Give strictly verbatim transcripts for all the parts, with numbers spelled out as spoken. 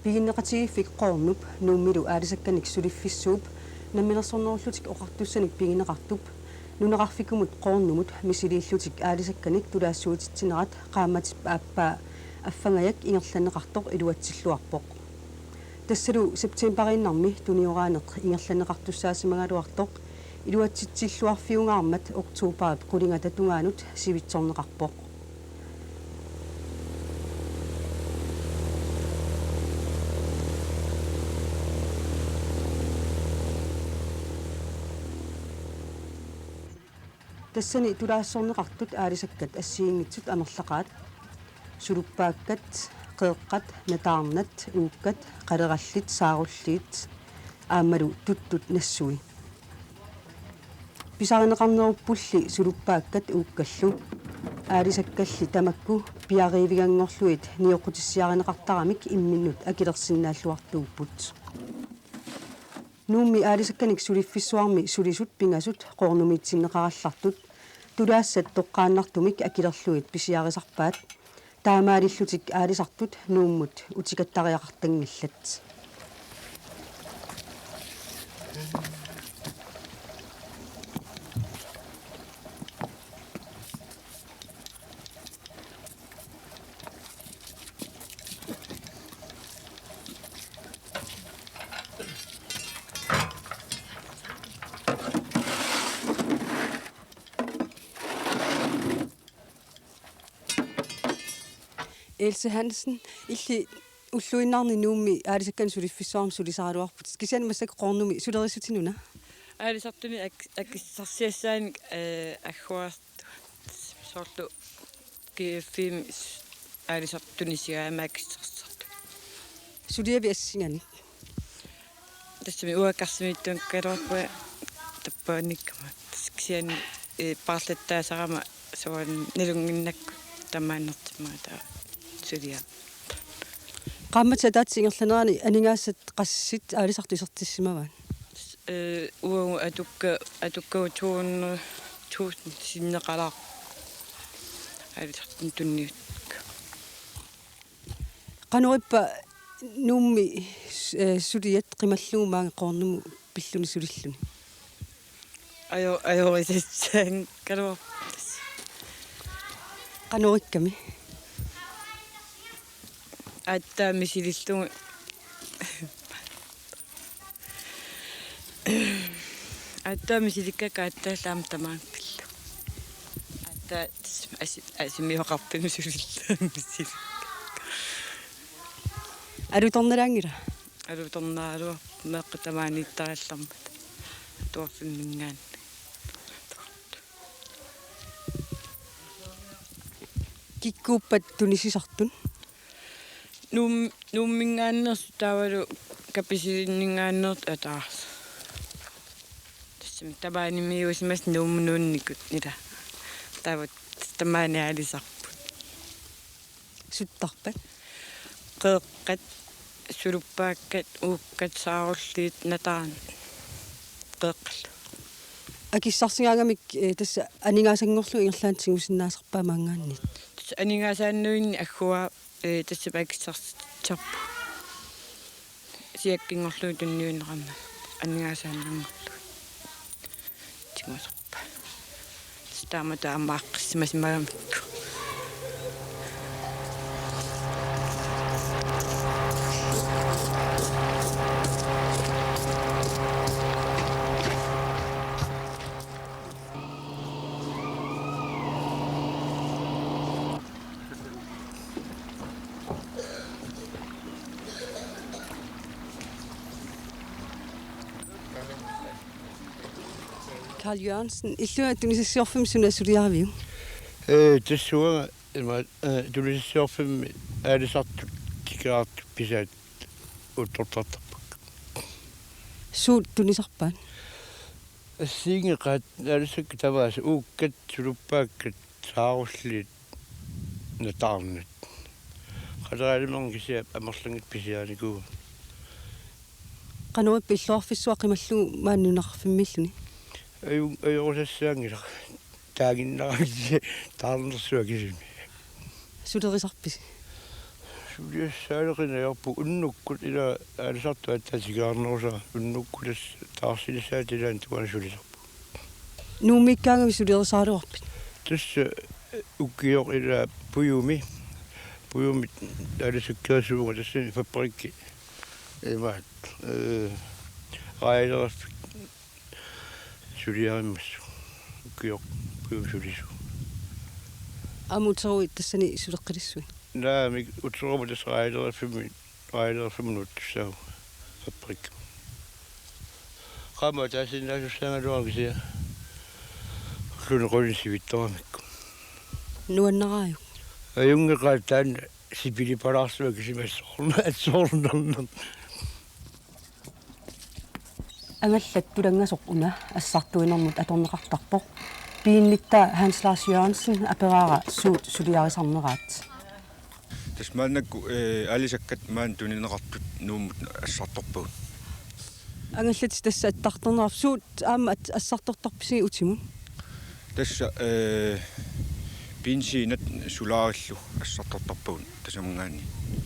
Piginneqatigiiffik Qoornup Nuummilu aalisakkanik suliffissuup Namminersornerullutik Oqartussanik pigineqartup nunaqarfikkumut Qoornumut misiliillutik aalisakkanik tulaassuutitsinerat qaammatip aappaa affangajak ingerlanneqartoq iluatsilluarpoq. Tassalu septemberiinnarmi tunioraaneq ingerlanneqartussaasimagaluartoq iluatsitsilluarfiungaarmat oktoberip qulingata tungaanut sivitsorneqarpoq. Tassani tulaassorneqartut aalisakkat assigiinngitsut amerlaqaat: suluppaakkat, qeeqqat, nataarnat, uukkat, qalerallit, saarulliit aammalu tuttut nassui. Pisarineqarneruppulli suluppaakkat uukkallu. Aalisakkalli tamakku piariiviganngorlugit nioqqutissiarineqartaramik imminnut akilersinnaalluartuupput. Nuummi aalisakkanik suliffissuarmi sulisut pingasut Qoornumiitsinneqarallartut tulaassat toqqaannartumik akilerlugit pisiarisarpaat. Taamaalillutik aalisartut Nuummut utikattariaqartanngillat. Else Hansen, illit ulluinnarni Nuummi aalisakkanik suliffissuarmi sulisaraluarputit. Kisianni massakkut Qoornumi, sulerissutinik una? Aalisartunik ak-, akissarsiassaanik, ee, agguartut. Soorlu G F-imi s-, aalisartut tunisigaat aamma akissarsiartut. Suliavit assinganik? Tassami uanga karsumiittuunngikkaluarpunga tappavanikkama. Tassa kisianni, ee, paarlattaasarama soorunami nalunnginnakkut tamaannertimmata suliaq. Qaammatip ataatsip ingerlanerani aningaasat qassit aalisartut isertissimavaat? Ee, uagut atukka-, atukkagut to hundrede tusind sinneqalaarput aalisartut tunniutikka. Qanorippa Nuummi, ee, suliat qimallugu maanga Qoornumut pilluni sulilluni? Ajo-, ajorisassaanngikkaluarput. Qanorikkami? Aatsaat misilillugu. Aatsaat misilikkakka aatsaat aamma tamaanga pillugu. Aatsaat as-, asi-, asimioqarpimmi sulillunga misilikka. Alutornalaanngila? Alutornaraluarpoq meeqqat tamaaniittarallarmata. Atuarfimminngaanniit. Kikkuuppat tunisisartut? Nuum-, Nuumminngaanneersut taavalu Kapisilinninngaanneersut ataaseq. Tassami tamaanimiiusimasut Nuummut nuunnikut ila. Taava tamaani aalisarput. Suttarpat? Qeeqqat, suluppaakkat, uukkat, saarulliit, nataarnat. Qeeqqallu. Akissarsigaangamik, ee, tassa aningaasanngorlugu ingerlaannaq tigusinnaasarpaat maanngaanniit? Tassa aningaasaannuinni agguaa, ee, tassami akissarsitsisarput. Siakkinngorlugit tunniunneqarnani aningaasaannanngorlugit. Tiguserpaa. Tassa taamatut aamma aaqqissimasimagamikkit. Karl Jørgensen, illuat tunisassiorfimmut suna suliaraviuk? Ee, tassunga ima, ee, tunisassiorfimmi aalisartut tikeraartut pisaat uuttortartarpakka. Suut tunisarpaat? Assigiinngitsut aalisakkat tamaasa, uukkat, suluppaakkat, saarulliit, nataarnat. Qaleraalimerngit kisiat amerlanngitsut pisiarinikuugamik. Qanorippa illoqarfissuaq qimallugu maani nunaqarfimmiilluni? Aju-, ajorusassaanngilaq. Taaginnarami taarnersuaq kisimi. Sulerisarpisi? Suliassaaleqinagit ajorput unnukkut ila aalisartut aatsaat tikeraarnerusara unnukkut tassa taarsilissaat ilaanni tungaanut sulisarput. Nuummiikkaangami sulerisaraluarpit? Tassa ukioq ila Pujumi, Pujumi aalisakkeersuuvunga tassani fabrikki imaat, eh, raajaleriffik suliarimmassuk. Ukioq Pujumi sulisut. Aamma uteruit tassani suleqqilissuit? Naamik, uteruma tassa raajaleriffimmi, raajaleriffimmi nuuttussaavugut fabrikkimi. Qaammat ataasiinnaasussaagaluarama kisianni ulluni qulinik sivittoramikku. Nuannaraajuk? Ajunngeqaaq taanna sipilipalaarlunga kisimi assorna-, assornarneq. Angallat tulanngasoq una assartuinermut atorneqartarpoq. Piinnitta Hans Lars Jørgensen aperaara suut suliarisarneraat. Tassa maannakkut, eh, aalisakkat maani tunineqartut Nuummut assartorpagut. Angallatit tassa attartorneqarpit, suut aamma at-, assartortarpisi utimut? Tassa, eh, benzinat solarillu assartortarpagut tasamungaani.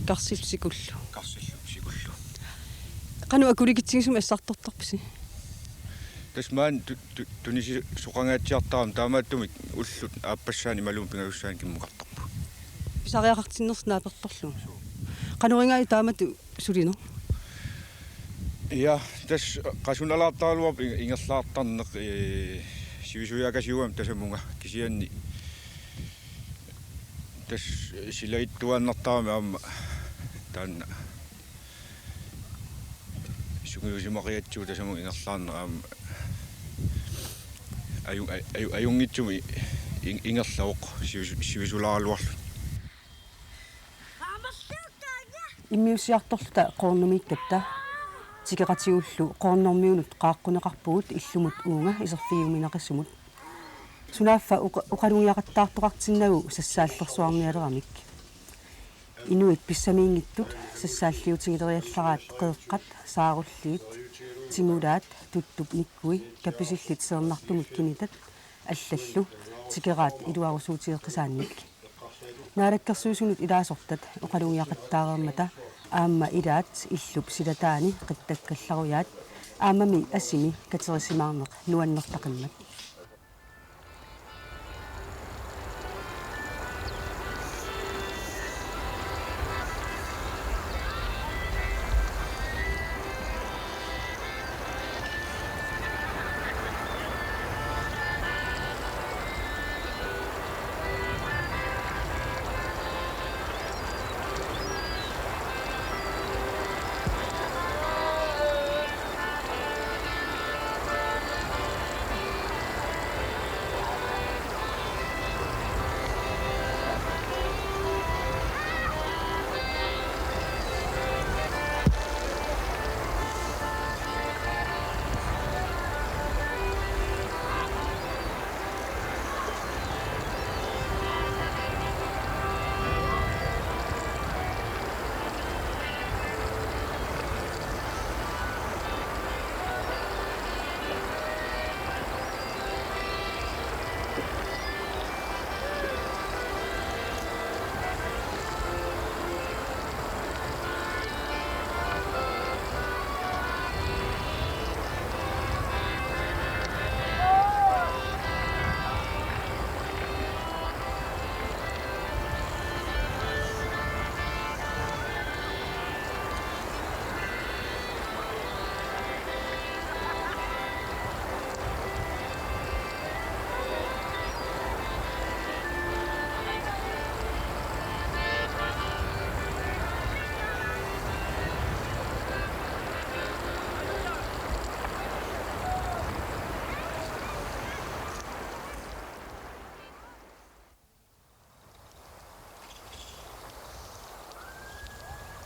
Karsillu sikullu. Karsillu sikullu. Qanoq akulikitsigisumik assartortarpisi? Tassa maani tu-, tu-, tunisisoqangaatsiartarami taamaattumik ullut aappassaani imaluunniit pingajussaanik kimmukartarput. Pisariaqartinnersut naapertorlugit. Qanorigaajuk taamatut sulineq? Ja, tassa qasunalaartaraluarpoq ing-, ingerlaartarneq, eh, sivisujaakasiugami tasamunga kisianni tassa silagittuaannartarami aamma taanna sungiusimaqigatsigu tasamunga ingerlaarneq aamma aju-, aju-, ajunngitsumik in-, ingerlavoq sivisu-, sivisulaaraluarluni. Immiussiartorluta Qoornumiikkatta tikeqatigullu Qoornormiunut qaaqquneqarpugut illumut uunga iserfigiuminaqisumut. Sunaaffa oqa-, oqalugiaqattaartoqartinnagu sassaallersuarnialeramik. Inuit pissamiinngitsut sassaalliutigileriallaraat Qeeqqat, Saarulliit, Tingulaat, Tuttup Nikkui, Kapisillit Seernartumut Kinitat allallu tikeraat iluarusuutigeqisaannik. Naalakkersuisunut ilaasortat oqalugiaqattaareermata aamma ilaat illup silataani qittakkallarujaat aammami asimi katerisimaarneq nuannertaqimmat.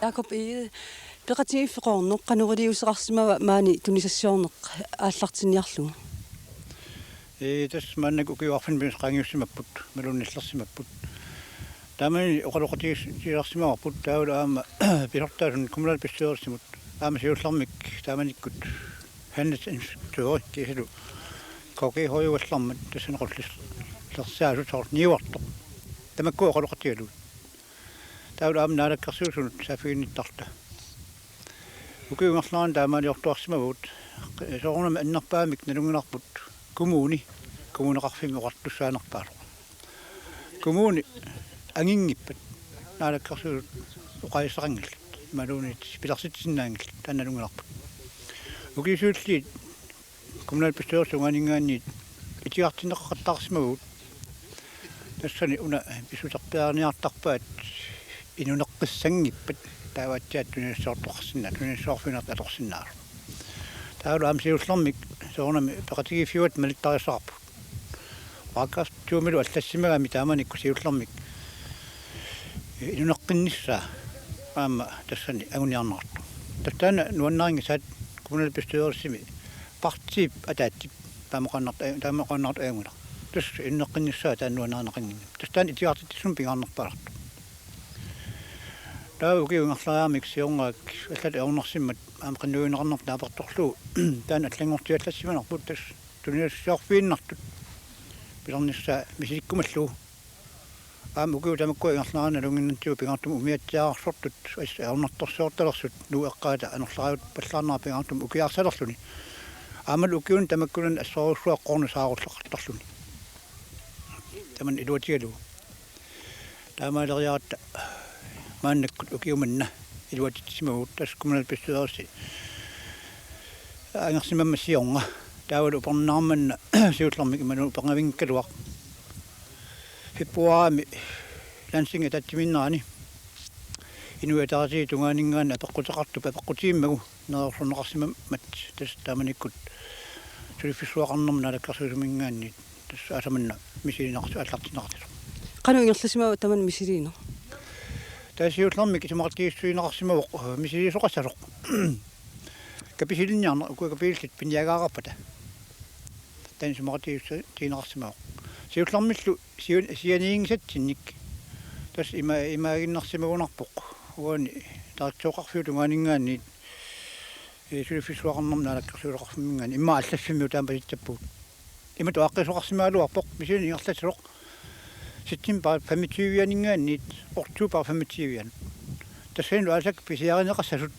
Jakob Egede, peqatigiiffik Qoornoq qanoq iliuuseqarsimava maani tunisassiorneq aallartinniarlugu? Ee, tassa maannakkut ukiuarfin pinis qaangiussimapput, malunnillersimapput. Taamani oqaloqatigiissimavarput, taavalu aamma pisortaasunut kommunalbestyrelsimut, aamma siullermik taamanikkut Hannes Instruktøri kiisalu K G H-juallarmat tassani qullissersaasut soorlu niuertoq. Tamakku oqaloqatigalugit. Taavalu aamma naalakkersuisunut saaffiginnittarluta. Ukiup ingerlanerani taamaaliortuarsimavugut. Soorunami annerpaamik nalunngilarput kommuni kommuneqarfimmi oqartussaanerpaavoq. Kommuni anginngippat naalakkersuisut oqaaseqanngillat imaluunniit pilersitsisinnaanngillat, taanna nalunngilarput. Ukiut siulliit kommunalbestyrelsip tungaaninngaanniit itigartinneqaqattaarsimavugut. Tassani una pissuserpiariniartarpaat inuneqqissanngippat taavaatsiaat tunisassiortoqarsinnaa-, tunisassiorfiuneq atorsinnaasoq. Taavalu aamma siullermik soorunami peqatigiiffiugatta malittariaqarpugut. Paragraf to-milu allassimagami taamanikkut siullermik inuneqqinnissaa aamma tassani anguniarneqartoq. Tassa taanna nuannarinngisaat kommunalbestyrelsimi partiip ataatsip taamaqaannartoq, taamaqaannartoq ajunngilaq. Tassa inuneqqinnissaa taanna nuannarineqannginnami. Tassa taanna itigartitsisumik pingaarnerpaalaartoq. Taava ukiup ingerlariarmik siornaak allatut ajornarsimmat aamma qinnuigineqarnerput naapertorlugu taanna allanngortiallassimanerput tassa tunisassiorfiinnartut pilernissaa misilikkumallugu. Aamma ukiut tamakkua ingerlaneranni nalunnginnatsigu pingaartumik umiatsiaararsortut, as-, ajornartorsiortalersut, Nuup eqqaata anorleraajupallaarnera pingaartumik ukiarsalerluni. Aammalu ukiuni tamakkunani assorujussuaq qornut saarulleqartarluni. Tamanna iluatigalugu. Taamaaleriaratta maannakkut ukiumanna iluatitsisimavagut tassa kommunalbestyrelsi angersimammat siorna. Taavalu upernaaq manna siullermik imaluunniit upernavinngaluaq. Februarimi Lansingip ataatsimiinnerani Inuit Ataqatigiit tungaaninngaanniit apeqquteqartup apeqqutigimmagu neriorsorneqarsimammat tassa taamanikkut suliffissuaqarnermut naalakkersuisuminngaanniit tassa aasaq manna misiliineqartoq aallartinneqartoq. Qanoq ingerlasimava tamanna misiliineq? Taava siullermik isumaqatigiissuineqarsimavoq, eh, misiliisoqassasoq. Kapisilinniarneq ukua kapilillit piniagaqarpata. Taanna isumaqatigiissuineqarsimavoq. Siullermillu sian-, sianiinngisatsinnik. Tassa ima-, imaaginnarsimagunarpoq. Uani taartooqarfiup tungaaninngaanniit, eh, suliffissuaqarnermut naalakkersuisoqarfimminngaanniit. Immaqa allaffimmiut taama pasitsappugut. Imatut aaqqiisoqarsimagaluarpoq, misiliineq ingerlassasoq september femogtyve-aninngaanniit oktober femogtyve-anut. Tassanilu aalisakkat pisiarineqassasut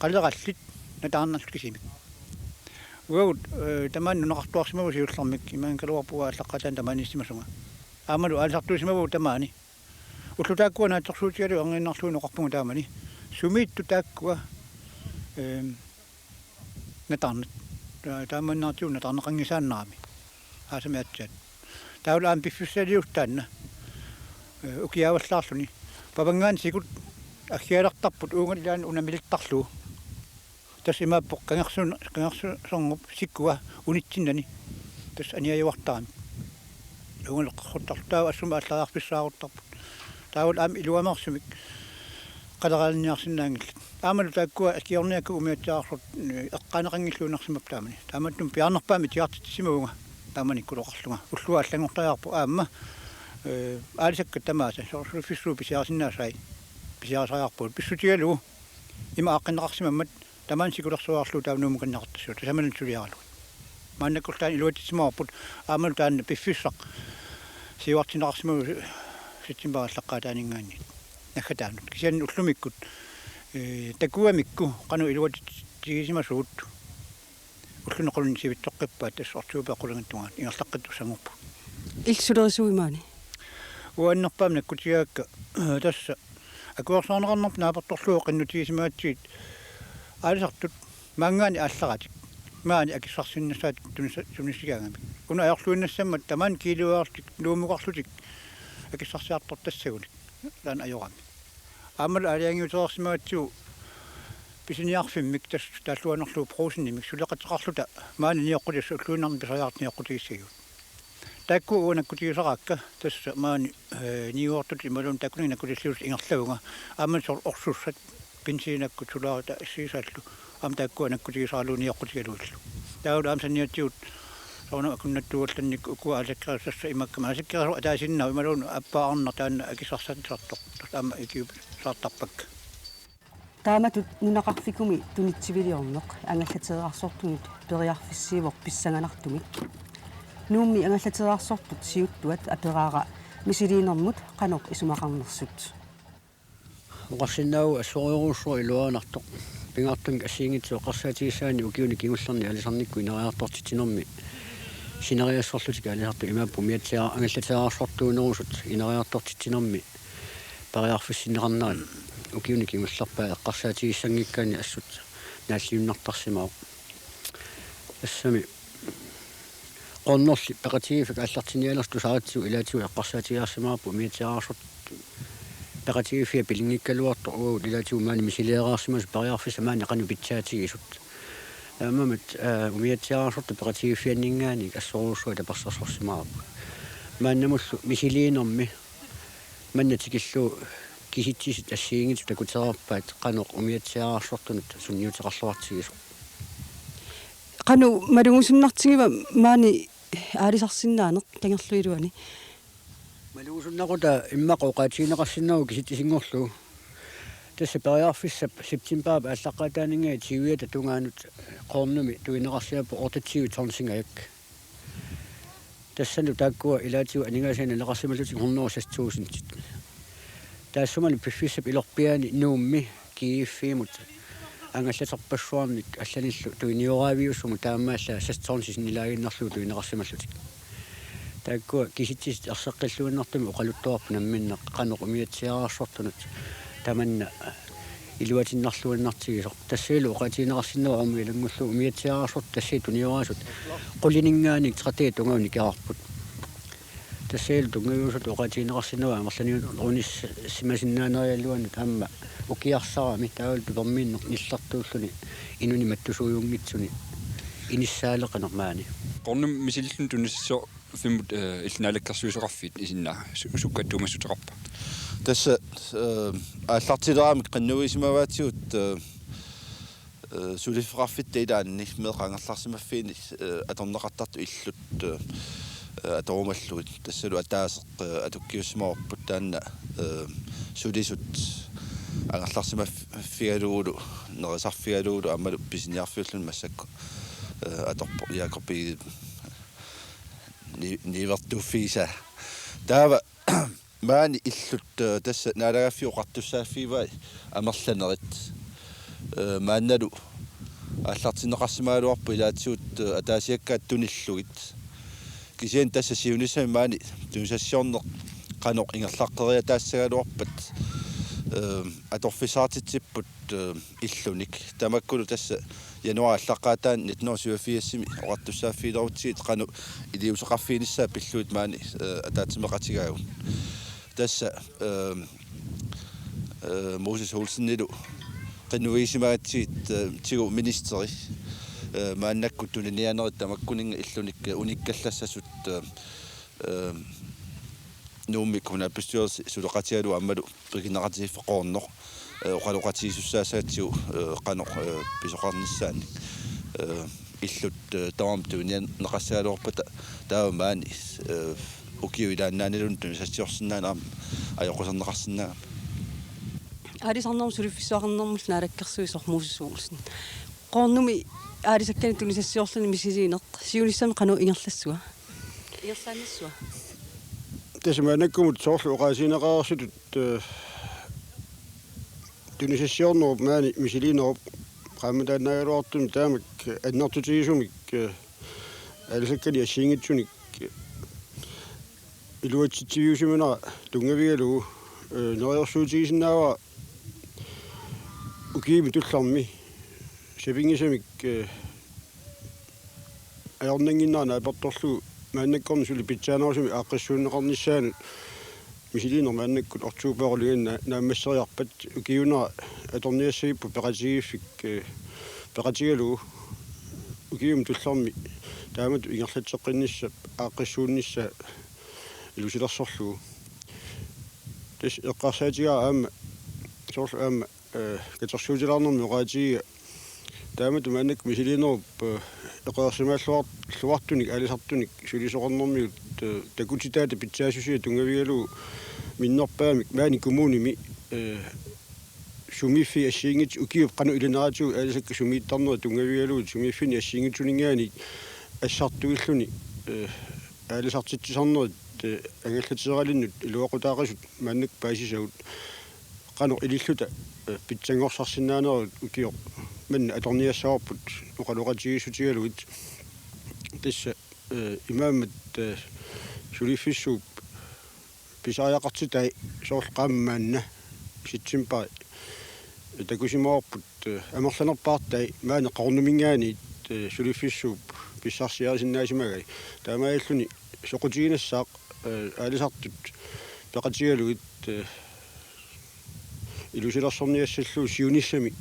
qalerallit nataarnarlutik kisimik. Uagut, eh, tamaani nunaqartuarsimavugut siullermik, imaanngikkaluarpunga aallaqqaataani tamaaniissimasunga. Aammalu aalisartuusimavugut tamaani. Ullut taakkua naatsorsuutigalugu erniinnarluinnaq oqarpunga taamani. Sumiittut taakkua, ehm, nataarnat. Ta-, taamaannaatigut nataarneqanngisaannarami. Aasami aatsaat. Taavalu aamma piffissaliusoq taanna. Eh, ukiaavallaarluni. Pavanngaanni sikut aggialertarput uunga ilaanni una milittarlugu. Tassa imaappoq kangersu-, kangersusernup sikua unitsinnani. Tassa aniajuartarami. Uunga leqqerruttarlugu. Taava assuma aallariarfissaaruttarput. Taavalu aamma iluameersumik qaleraalinniarsinnaanngillat. Aammalu taakkua akiorniakkat umiatsiaararsortut, eh, eqqaaneqanngilluinnarsimapput taamani. Taamaattumik piaarnerpaamik itigartitsisimavunga taamanikkut oqarlunga. Ullua allanngortariaqarpoq aamma, eh, aalisakkat tamaasa, soorlu suliffissuup pisiarisinnaasai, pisiarisariaqarpugut. Pissutigalugu ima aaqqinneqarsimammat tamaani sikulersoriarlugu taava Nuummukanneqartassuugut. Tasamani suliaralugu. Maannakkullu taanna iluatsitsisimavarput aammalu taanna piffissaq siuartinneqarsimavugut september aallaqqaataaninngaanniit. Naggataanut. Kisianni ullumikkut, eh, takugamikku qanoq iluatsitsigisimasugut. Ulluni quluni sivitsoqqippaat tassa oktober qulingittut tungaanut ingerlaqqittussanngorput. Illit sulerisuuit maani? Uanga annerpaamik nakkutigaakka, eh, tassa akuersaarneqarnerput naapertorlugu qinnutigisimagatsigu aalisartut maanngaanniit aallaratik maani akissarsinnassaat tunissa-, tunissigaangamik. Una ajorluinnassammat tamaani kiiluaarlutik Nuummukarlutik akissarsiartortassagunik. Taanna ajorami. Aammalu aalajangiutereersimagatsigu pisiniarfimmik tassa taalluarnerlugu Brugsenimik suleqateqarluta maani nioqqutissat ulluinnarni pisariaqartut nioqqutigissagigut. Taakku uanga nakkutigisaraakka tassa maani, eh, niuertut imaluunniit taakkunannga nakkutilliullutik ingerlavunga. Aamma soorlu orsussat benziinakkut solaarita assigisaallu. Aamma taakkua nakkutigisaralugu nioqqutigalugillu. Taavalu aamma saniatigut soorunami akunnattuugallannik ukua aallakkerisut tassa imaakkamik aallakkerisut ataasiinnaq imaluunniit aappaa arnaq taanna akissarsiarisartoq. Tassa aamma ikiup saartarpakka. Taamatut nunaqarfikkumi tunitsiviliorneq angallateerarsortunut periarfissiivoq pissanganartumik. Nuummi angallateerarsortut siuttuat aperaara misiliinermut qanoq isumaqarnersut. Oqarsinnaavoq assorujussuaq iluarinartoq. Pingaartumik assigiinngitsut eqqarsaatigissaannik ukiuni kingullerni aalisarnikkut ineriartortitsinermi sineriassorlutik aalisartut imaappoq umiatsiaa-, angallateerarsortuunerusut ineriartortitsinermi periarfissinneqarnerat ukiuni kingullerpaat eqqarsaatigissanngikkaanni assut naalliunnartarsimavoq. Tassami Qornorli peqatigiiffik aallartinnialersoq tusaratsigu ilaatigut eqqarsaatigiarsimavarput umiatsiaararsortut peqatigiiffiat pilinngikkaluartoq uagut ilaatigut maani misiliiaarsimasut periarfissat maani qanoq pitsaatigisut. Taamaammat, aa, umiatsiaararsortut peqatigiiffianninngaanniit assorujussuaq tapersersorsimavarput. Maannamullu misiliinermi manna tikillugu kisitsisit assigiinngitsut takutereerpaat qanoq umiatsiaararsortunut sunniuteqarluartigisoq. Qanoq malugusunnartigiva maani aalisarsinnaaneq Kangerluup iluani? Malugusunnaqutaa immaqa oqaatigineqarsinnaavoq kisitsisinngorlugu. Tassa periarfissap septembarip aallaqqaataaninngaanniit tyviata tungaanut Qornumi tunineqarsimappat otteogtyve tonsingajak. Tassani taakkua ilaatigut aningaasanik naleqarsimallutik hundrede og seks tusindit. Taassumali piffissap ilorpiaani Nuummi G F-imut angallaterpassuarnik allanillu tunioraviusumut taamaallaat seks tonsit sinnilaaginnarlugu tunineqarsimallutik. Taakkua kisitsisit erseqqilluinnartumik oqaluttuarput namminneq qanoq umiatsiaararsortunut tamanna iluatinnarluinnartigisoq. Tassanilu oqaatigineqarsinnaavoq aamma ilanngullugu umiatsiaararsortut tassa tuniorasut qulininngaanniit tretten tungaanut nikerarput. Tassanilu tunngaviusutut oqaatigineqarsinnaavoq amerlaniuterunissimasinnaanerulaannut aamma ukiarsarami taavalu tupermiinneq nillertuulluni inunnik mattusuujunngitsuni inissaaleqineq maani. Qornum misililluni tunisassior- fimmut, eh, illit naalakkersuisoqarfit isinnaa su-, sukkattuumassuteqarpa? Tassa, eh, aallartileramik qinnuigisimavaatigut, eh, eh, suliffeqarfitta ilaanni meeqqat angerlarsimaffiini, eh, atorneqartartut illut, eh, eh, atorumallugit. Tassalu ataaseq, eh, atukkiussimavarput taanna, eh, sulisut angerlarsimaffigalugulu, nerisarfigalugulu aammalu pisiniarfiulluni massakkut, eh, atorpoq Jakob Egede ni-, niuertuuffigisaa. Taava maani illut, eh, tassa Naalagaaffiup Oqartussaaffivai amerlanerit. Eh, maannalu aallartinneqarsimagaluarput ilaatigut, eh, ataasiakkaat tunillugit. Kisianni tassa siunissami maani tunisassiorneq qanoq ingerlaqqeriataassagaluarpat, eh, atorfissaqartitsipput, eh, illunik. Tamakkulu tassa januaarip aallaqqaataani nitten hundrede og syvogfirsimi oqartussaaffigilerutsigit qanoq iliuuseqarfiginissaa pillugit maani, eh, ataatsimeeqatigaagut. Tassa, eh, eh, Moses Olsenilu qinnuigisimagatsigit, eh, tigu ministeri, eh, maannakkut tuniniaanerit tamakkuninnga illunik, eh, unikkallassasut, eh, eh, Nuummi kommunalbestyrelsi suleqatigalugu aammalu piginneqatigiiffik Qornooq, eh, oqaloqatigisussaassagatsigu, eh, qanoq, eh, pisoqarnissaannik, eh, illut, eh, tamarmik tuniniaaneqassagaluarpata taava maani, eh, ukiup ilaannaaniluunniit tunisassiorsinnaaneq aamma ajoquserneqarsinnaagami. Aalisarnermut suliffissaqarnermullu naalakkersuisoq Moses Olsen. Qornumi aalisakkanik tunisassiorluni misiliineq siunissami qanoq ingerlassava? Ingerlaannassava? Tassa maannakkumut soorlu oqaasiineqareersutut, eh, tunisassiornerup maani misiliinerup qaammataannaagaluartumik taamak annertutigisumik, eh, aalisakkanik assigiinngitsunik, eh, iluatsitsiviusimanera tunngavigalugu, eh, neriorsuutigisinnaavara ukiumi tullermi sapinngisamik, eh, ajornannginnera naapertorlugu maannakkornit suli pitsaanerusumik aaqqissuunneqarnissaanut misiliineq maannakkut oktober qulinganni na-, naammasseriarpat ukiunera atorniassagipput peqatigiiffik, eh, peqatigalugu ukiumi tullermi taamatut ingerlatseqqinnissap aaqqissuunnissaa ilusilersorlugu. Tassa eqqarsaatigaara aamma soorlu aamma, eh, katersuutilaarnermik oqaatigiga taamatut maannakkut misiliinerup, eh, eqeersimaalluar-, -luartunik aalisartunik sulisoqarnermigut, eh, takutitaata pitsaassusia tunngavigalugu minnerpaamik maani kommunimi, eh, sumiiffiit assigiinngitsut ukiup qanoq ilineratigut aalisakkat sumiittarnerat tunngavigalugu sumiiffinni assigiinngitsuninngaanniit assartuilluni, eh, aalisartitsisarnerit, eh, angallateeralinnut iluaqutaaqisut maannakkut paasisagut. qanoq ililluta, eh, pitsanngorsarsinnaanerit ukioq manna atorniassavarput oqaloqatigiissutigalugit. Tassa, eh, imaammat, eh, suliffissuup pisariaqartitai soorlu qaammat maanna septembari takusimavarput, eh, amerlanerpaartai maani Qoornuminngaanniit, eh, suliffissuup pissarsiarisinnaasimagaat. Taamaalilluni soqutiginassaaq, eh, aalisartut peqatigalugit, eh, ilusilersorniassallugu siunissami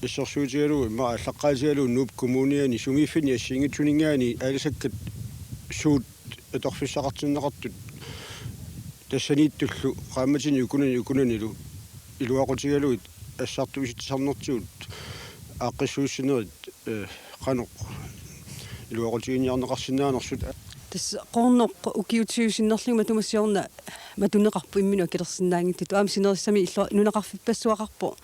assersuutigalugu immaqa aallaqqaatigalugu Nuup Kommuniani sumiiffinni assigiinngitsuninngaanniit aalisakkat suut atorfissaqartinneqartut tassaniittullu qaammatini ukunani ukunanilu iluaqutigalugit assartuutissarnertigut aaqqissuussinerit, eh, qanoq iluaqutiginiarneqarsinnaanersut. Tassa Qoornoq ukiut tyve sinnerlugit matuma siorna matuneqarpoq imminut akilersinnaanngitsutut. Aamma sinerissami illu nunaqarfippassuaqarpoq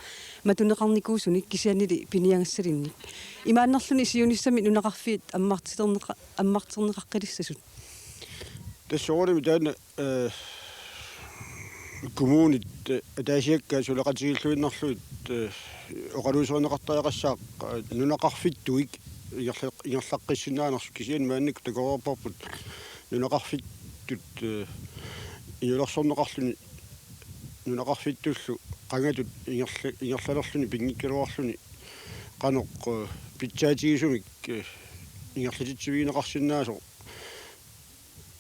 matuneqarnikuusunik kisiannili piniagassalinnik. Imaannerluni siunissami nunaqarfiit ammartilerneqa-, ammarterneqaqqilissasut. Tassa soorunami taanna, eh, kommunit, eh, ataasiakkaat suleqatigiilluinnarlugit, eh, oqaluuserineqartariaqassaaq, eh, nunaqarfittuik ingerla-, ingerlaqqissinnaanersut, kisianni maannakkut takoreerparput nunaqarfittut, eh, inulersorneqarluni nunaqarfittullu qangatut ingerla-, ingerlalerluni pinngikkaluarluni qanoq, eh, pitsaatigisumik, eh, ingerlatitsivigineqarsinnaasoq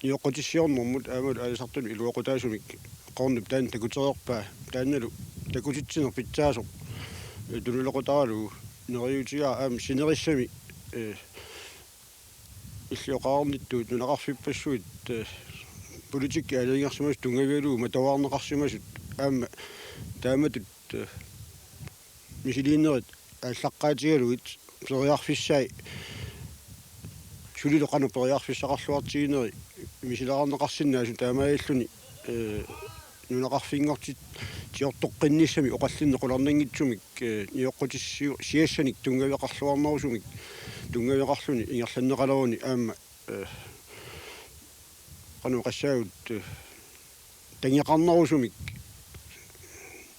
nioqqutissiornermut aammalu aalisartunut iluaqutaasumik. Qoornup taanna takutereerpaa, taannalu takutitsineq pitsaasoq, eh, tunulequtaralugu neriuutigaara aamma sinerissami, eh, illit oqarnittut nunaqarfippassuit, eh, politikki aalajangersimasut tunngavigalugu matuarneqarsimasut aamma taamatut, eh, misiliinerit aallaqqaatigalugit periarfissai sulilu qanoq periarfissaqarluartigineri misilaarneqarsinnaasut taamaalilluni, eh, nunaqarfinngortitsiortoqqinnissamik oqallinneq qularnanngitsumik, eh, nioqqutissiu-, siassanik tunngaveqarluarnerusumik tunngaveqarluni ingerlanneqaleruni aamma, eh, qanoq oqassaagut, eh, tangeqarnerusumik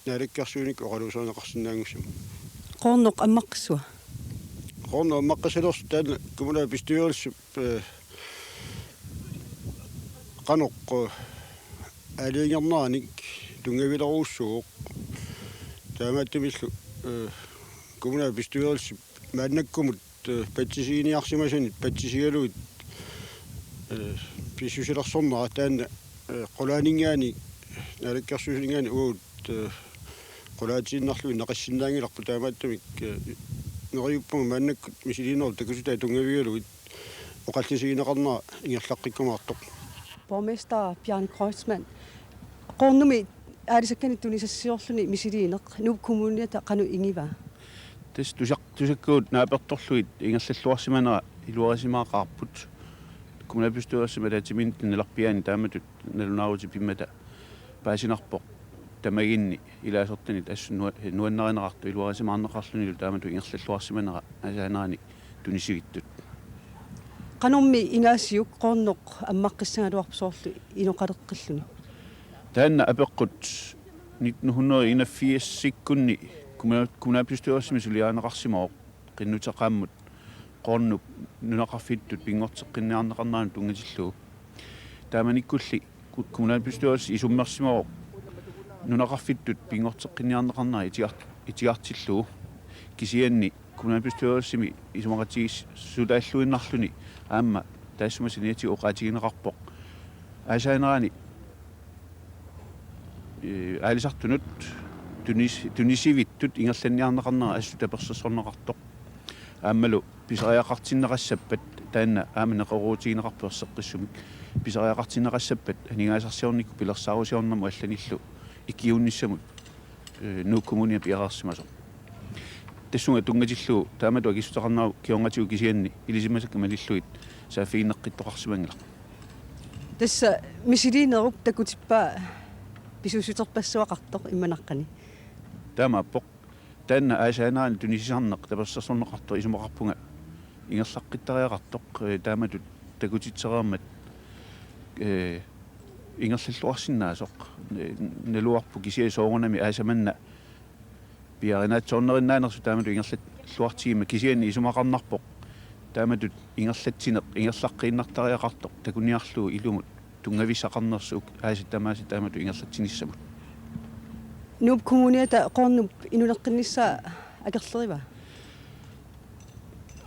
naalakkersuinikkut oqaluuserineqarsinnaanngussammat. Qoornoq ammaqqissava? Qoornoq ammaqqissalersoq taanna kommunalbestyrelsip, eh, qanoq, eh, aalajangerneranik tunngavilerujussuuvoq. Taamaattumillu, eh, kommunalbestyrelsip maannakkumut, eh, patsisiginiarsimasanit patsisigalugit, eh, pissusilersornera taanna, eh, qulaaninngaanniit, naalakkersuisuninngaanniit uagut, eh, qulaatiinnarlugit naqissinnaanngilarput, taamaattumik, eh, neriuppunga maannakkut misiliinerup takutitai tunngavigalugit oqallisigineqarnera ingerlaqqikkumaartoq. Borgmester Bjarne Kreutzmann, Qoornumi aalisakkanik tunisassiorluni misiliineq Nuup Kommuniata qanoq igivaa? Tassa tusaq-, tusakkagut naapertorlugit ingerlalluarsimanera iluarisimaaqaarput. Kommunalbestyrelsimi ataatsimiinnermi nalerpiaani taamatut nalunaarutit pimmata paasinarpoq, tamaginni ilaasortanit assut nua-, nuannarineqartut iluarisimaarneqarlunilu taamatut ingerlalluarsimanera aasaanerani tunisivittut. Qanormi ingaasiuk Qoornoq ammaqqissagaluarpoq soorlu inoqaleqqilluni? Taanna apeqqut nitten hundrede enogfirs-ikkunni kommunal-, kommunalbestyrelsimi suliarineqarsimavoq qinnuteqaammut Qoornup nunaqarfittut pinngorteqqinniarneqarneranut tunngatillugu. Taamanikkulli ku-, kommunalbestyrelse isummersimavoq nunaqarfittut pinngorteqqinniarneqarnera itigar-, itigartillugu. Kisianni kommunalbestyrelsimi isumaqatigiissutaalluinnarluni aamma taassuma saniatigut oqaatigineqarpoq aasaanerani, eh, aalisartunut tunis-, tunisivittut ingerlanniarneqarnera assut tapersersorneqartoq. Aammalu pisariaqartinneqassappat, taanna aamma neqeroorutigineqarpoq erseqqissumik, pisariaqartinneqassappat aningaasarsiornikkut pilersaarusiornermut allanillu ikiuunnissamut, eh, Nuuk Kommuniap piareersimasoq. Tassunga tunngatillugu taamatut akissuteqarnerup kingornatigut kisianni ilisimasakka malillugit saaffiginneqqittoqarsimanngilaq. Tassa misiliinerup takutippaa pisuussuterpassuaqartoq imanaqqani. Taamaappoq. Taanna aasaanerani tunisisarneq tapersersorneqartoq isumaqarpunga ingerlaqqittariaqartoq, eh, taamatut takutitsereermat, eh, ingerlalluarsinnaasoq. Naluarput kisianni soorunami aasaq manna piaarinaatsoornerinnaanersoq taamatut ingerlalluartigimmat, kisianni isumaqarnarpoq taamatut ingerlatsineq ingerlaqqiinnartariaqartoq takuniarlugu ilumut tunngavissaqarnersoq aasat tamaasa taamatut ingerlatsinissamut. Nuup Kommuniata Qoornup inuleqqinnissaa akerleriva?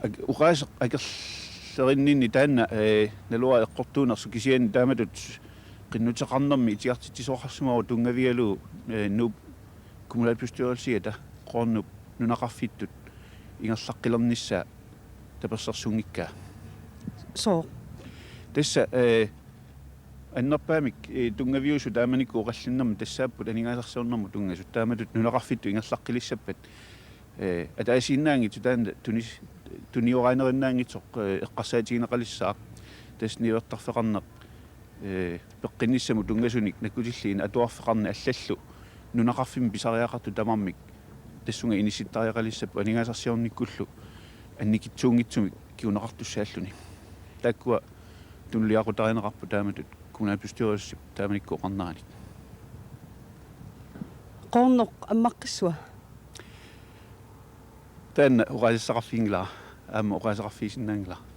Ak-, oqaaseq akerlerinninni taanna, ee, naluara eqqortuunersoq, kisianni taamatut qinnuteqarnermi itigartitsisoqarsimavoq tunngavigalugu, ee, Nuup kommunalbestyrelsiata Qoornup nunaqarfittut ingerlaqqilernissaa tapersersunngikkaa. Sooq? Tassa, ee, annerpaamik, ee, tunngaviusut taamanikkut oqallinnermi tassaapput aningaasarsiornermut tunngasut, taamatut nunaqarfittut ingerlaqqilissappat, ee, ataasiinnaanngitsoq taanna tunis-, tunioraanerinnaanngitsoq, ee, eqqarsaatigineqalissaaq. Tassa niuertarfeqarneq, ee, peqqinnissamut tunngasunik nakkutilliineq atuarfeqarneq allallu nunaqarfimmi pisariaqartut tamarmik tassunga inissittariaqalissapput aningaasarsiornikkullu annikitsuunngitsumik kinguneqartussaalluni. Taakkua tunuliaqutarineqarput taamatut kommunalbestyrelsip taamanikkut oqarneranik. Qoornoq ammaqqissava? Taanna oqaaseqarfiginngilara, aamma oqaaseqarfigisinnaanngilara.